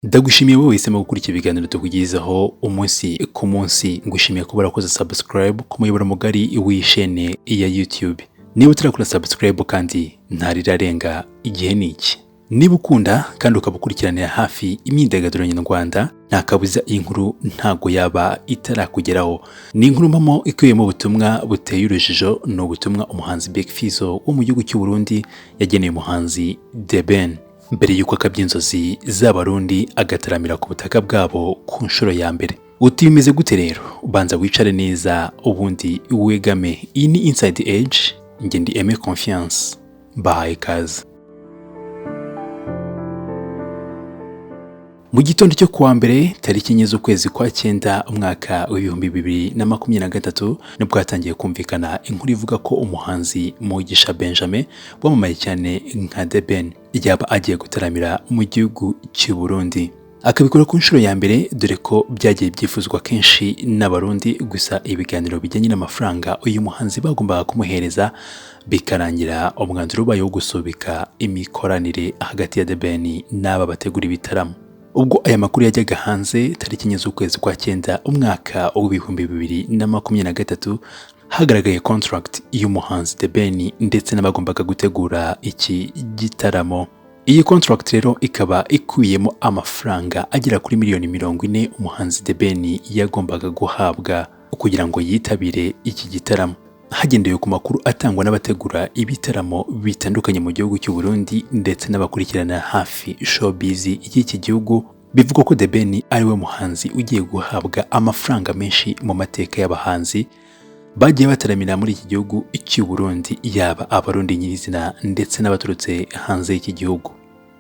Ndagushimiye wowe wahisemo gukurikira ibiganiro tukugezaho umunsi ku munsi. Ngushimiye kuba warakoze subscribe ku muyoboro mugari w'iyi shene ya YouTube. Niba utarakora subscribe kandi ntarirarenga, igihe ni iki. Niba ukunda kandi ukaba ukurikiranira hafi imyidagaduro nyarwanda, nta kabuza iyi nkuru ntago yaba itarakugeraho. Ni inkuru mpamo ikubiyemo ubutumwa buteye urujijo. Ni ubutumwa umuhanzi Big Fizzo wo mu gihugu cy'u Burundi yageneye umuhanzi The Ben mbere y'uko akabya inzozi z'Abarundi agataramira ku butaka bwabo ku nshuro ya mbere. Uti bimeze gute rero? Ubanza wicare neza ubundi wegame. Iyi ni Inside Edge, njye ndi Aime Confiance, mbahaye ikaze. Mu gitondo cyo kuwa mbere tariki 4 z'ukwezi kwa 9 umwaka wa 2023, nibwo hatangiye kumvikana inkuru ivuga ko umuhanzi Mugisha Benjamin wamamaye cyane nka The Ben yaba agiye gutaramira mu gihugu cy'u Burundi, akabikora ku nshuro ya mbere, dore ko byagiye byifuzwa kenshi n'Abarundi. Gusa ibiganiro bijyanye n'amafaranga uyu muhanzi bagombaga kumuhereza bikarangira umwanzuro ubaye wo gusubika imikoranire hagati ya The Ben n'aba bategura ibitaramo. Ubwo aya makuru yajyaga hanze tariki 4 z'ukwezi kwa 9 umwaka wa 2023, hagaragaye contract y'umuhanzi The Ben ndetse n'abagombaga gutegura iki gitaramo. Iyi contract rero ikaba ikubiyemo amafaranga agera kuri miliyoni 40 umuhanzi The Ben yagombaga guhabwa kugira ngo yitabire iki gitaramo. Hagendewe ku makuru atangwa n'abategura ibitaramo bitandukanye mu gihugu cy'u Burundi ndetse n'abakurikirana hafi showbiz y'iki gihugu, bivugwa ko The Ben ari we muhanzi ugiye guhabwa amafaranga menshi mu mateka y'abahanzi bagiye bataramira muri iki gihugu cy'u Burundi, yaba Abarundi nyirizina ndetse n'abaturutse hanze y'iki gihugu.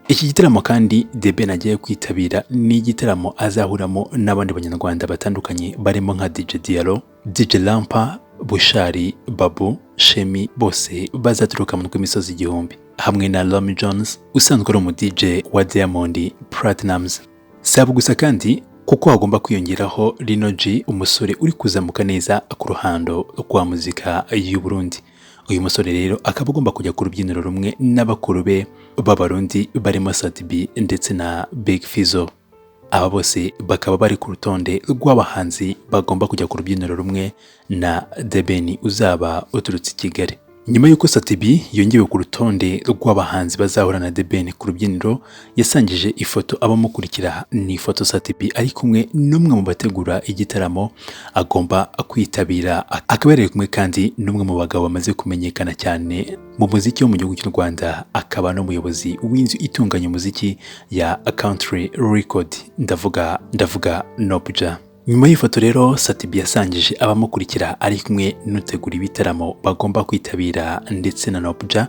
Iki gitaramo kandi The Ben agiye kwitabira ni igitaramo azahuramo n'abandi banyarwanda batandukanye barimo nka DJ Diallo, DJ Lampa, Bushari, Babu, Shemi, bose bazaturuka mu rw'imisozi igihumbi, hamwe na Romy Jones usanzwe ari umu DJ wa Diamond Platnumz. Si abo gusa kandi, kuko hagomba kwiyongeraho Lino G, umusore uri kuzamuka neza ku ruhando rwa muzika y'u Burundi. Uyu musore rero akaba agomba kujya ku rubyiniro rumwe n'abakuru be b'Abarundi barimo Sat-B ndetse na Big Fizzo. Aba bose bakaba bari ku rutonde rw'abahanzi bagomba kujya ku rubyiniro rumwe na The Ben uzaba uturutse i Kigali. Nyuma y'uko Sat-B yongewe ku rutonde rw'abahanzi bazahura na The Ben ku rubyiniro, yasangije ifoto abamukurikira. Ni ifoto Sat-B ari kumwe n'umwe mu bategura igitaramo agomba kwitabira, akaba yari kumwe kandi n'umwe mu bagabo bamaze kumenyekana cyane mu muziki wo mu gihugu cy'u Rwanda, akaba n'umuyobozi w'inzu itunganya umuziki ya Country Record, ndavuga Noopja. Nyuma y'ifoto rero Sat-B yasangije abamukurikira ari kumwe n'utegura ibitaramo bagomba kwitabira ndetse na Noopja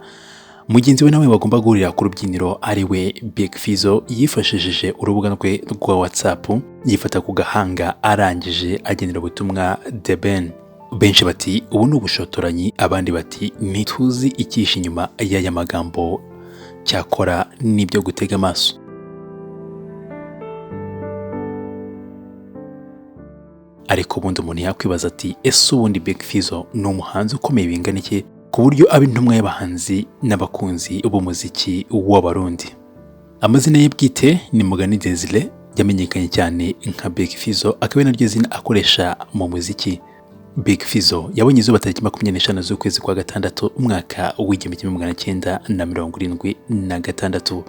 mugenzi we nawe bagomba guhurira ku rubyiniro ari we Big Fizzo, yifashishije urubuga rwe rwa WhatsApp yifata ku gahanga arangije agenera ubutumwa The Ben. Benshi bati ubu ni ubushotoranyi, abandi bati ntituzi icyishe inyuma y'aya magambo, cyakora n'ibyo gutega amaso. Ariko ubundi umuntu yakwibaza ati ese ubundi Big Fizzo ni umuhanzi ukomeye bingana iki ku buryo aba intumwa y'abahanzi n'abakunzi b'umuziki w'Abarundi? Amazina ye bwite ni Mugani Desire, yamenyekanye cyane nka Big Fizzo, akaba ari naryo zina akoresha mu muziki. Big Fizzo yabonye izuba tariki 25 z'ukwezi kwa 6 umwaka wa 1976.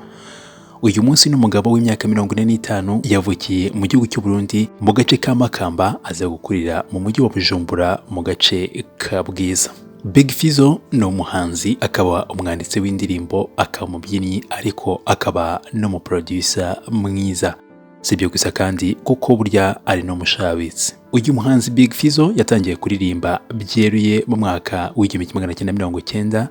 Uyu munsi ni umugabo w'imyaka 45, yavukiye mu gihugu cy'u Burundi mu gace ka Makamba, aza gukurira mu mujyi wa Bujumbura mu gace ka Bwiza. Big Fizzo ni umuhanzi, akaba umwanditsi w'indirimbo, akaba umubyinnyi, ariko akaba n'umuproducer mwiza. Si ibyo gusa kandi, kuko burya ari n'umushabitsi. Uyu muhanzi Big Fizzo yatangiye kuririmba byeruye mu mwaka wa 1990,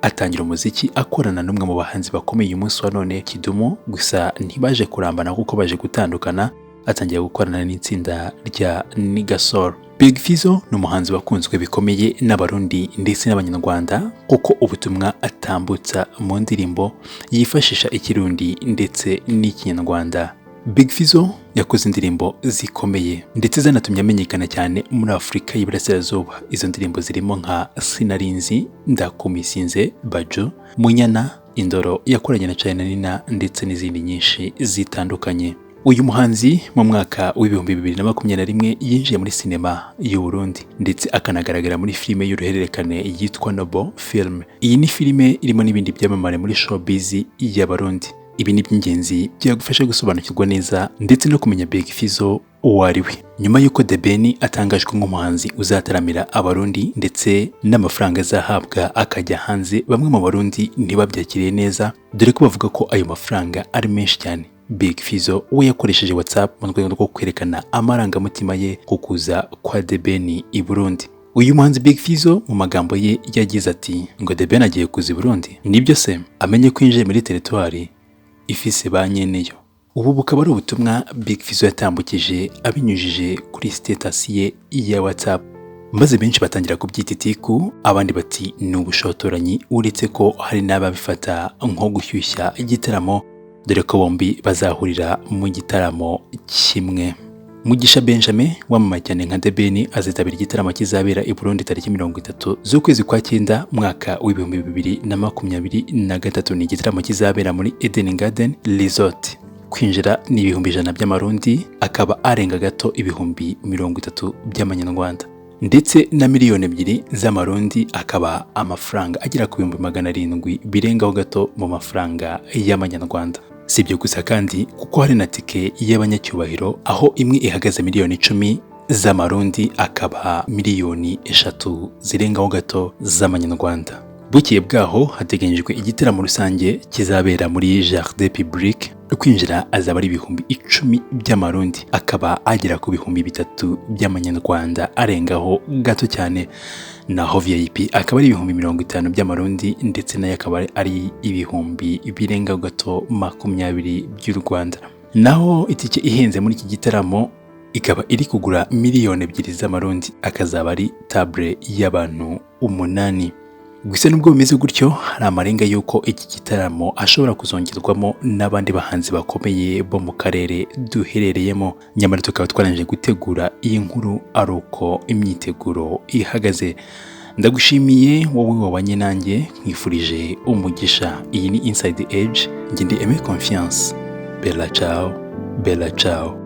atangira umuziki akorana n'umwe mu bahanzi bakomeye uyu munsi wa none Kidumu, gusa ntibaje kurambana kuko baje gutandukana, atangira gukorana n'itsinda rya Nigasol. Big Fizzo ni umuhanzi wakunzwe bikomeye n'Abarundi ndetse n'Abanyarwanda, kuko ubutumwa atambutsa mu ndirimbo yifashisha Ikirundi ndetse n'Ikinyarwanda. Big Fizzo yakoze indirimbo zikomeye ndetse zanatumye amenyekana cyane muri Afurika y'Iburasirazuba. Izo ndirimbo zirimo nka Sinarinzi, Ndakumisinze, Baju, Munyana, Indoro yakoranye na Charly na Nina ndetse n'izindi nyinshi zitandukanye. Uyu muhanzi mu mwaka w'2021 yinjiye muri sinema y'u Burundi, ndetse akanagaragara muri filime y'uruhererekane yitwa Noble Film. Iyi ni filime irimo n'ibindi byamamare muri showbiz y'Abarundi. Ibi ni iby'ingenzi byagufasha gusobanukirwa neza ndetse no kumenya Big Fizzo uwo ari we. Nyuma y'uko The Ben atangajwe nk'umuhanzi uzataramira Abarundi ndetse n'amafaranga azahabwa akajya hanze, bamwe mu Barundi ntibabyakiriye neza, dore ko bavuga ko ayo mafaranga ari menshi cyane. Big Fizzo we yakoresheje WhatsApp mu rwego rwo kwerekana amarangamutima ye ku kuza kwa The Ben i Burundi. Uyu muhanzi Big Fizzo mu magambo ye yagize ati: "Ngo The Ben agiye kuza i Burundi, nibyo se? Amenye ko yinjiye muri territoire ifise ba nyeneyo." Ubu bukaba ari ubutumwa Big Fizzo yatambukije abinyujije kuri status ye ya WhatsApp, maze benshi batangira kubyita itiku, abandi bati ni ubushotoranyi, uretse ko hari n'ababifata nko gushyushya igitaramo, dore ko bombi bazahurira mu gitaramo kimwe. Mugisha Benjamin wamamaye cyane nka The Ben azitabira igitaramo kizabera i Burundi tariki 30 z'ukwezi kwa cyenda mwaka w'2023. Ni igitaramo kizabera muri Eden Garden Resort. Kwinjira ni 100,000 by'Amarundi, akaba arenga gato 30,000 by'Amanyarwanda, ndetse na 2 miliyoni z'Amarundi, akaba amafaranga agera ku 700,000 birengaho gato mu mafaranga y'Amanyarwanda. Si ibyo gusa kandi, kuko hari na tike y'abanyacyubahiro, aho imwe ihagaze 10 miliyoni z'Amarundi, akaba 3 miliyoni zirengaho gato z'Amanyarwanda. Bukeye bwaho hateganyijwe igitaramo rusange kizabera muri Jardin Public. Kwinjira azaba ari 10,000 by'Amarundi, akaba agera ku 3,000 by'Amanyarwanda arengaho gato cyane. Naho VIP akaba ari 50,000 by'Amarundi, ndetse nayo akaba ari ibihumbi birenga gato 20 by'u Rwanda. Naho itike ihenze muri iki gitaramo ikaba iri kugura 2 miliyoni z'Amarundi, akazaba ari table y'abantu umunani. Gusa nubwo bimeze gutyo, hari amarenga y'uko iki gitaramo ashobora kuzongerwamo n'abandi bahanzi bakomeye bo mu karere duherereyemo. Nyamara tukaba twarangije gutegura iyi nkuru ari uko imyiteguro ihagaze. Ndagushimiye wowe wabanye nanjye, nkwifurije umugisha. Iyi ni Inside Edge, njye ndi Aime Confiance. Bella ciao, bella ciao.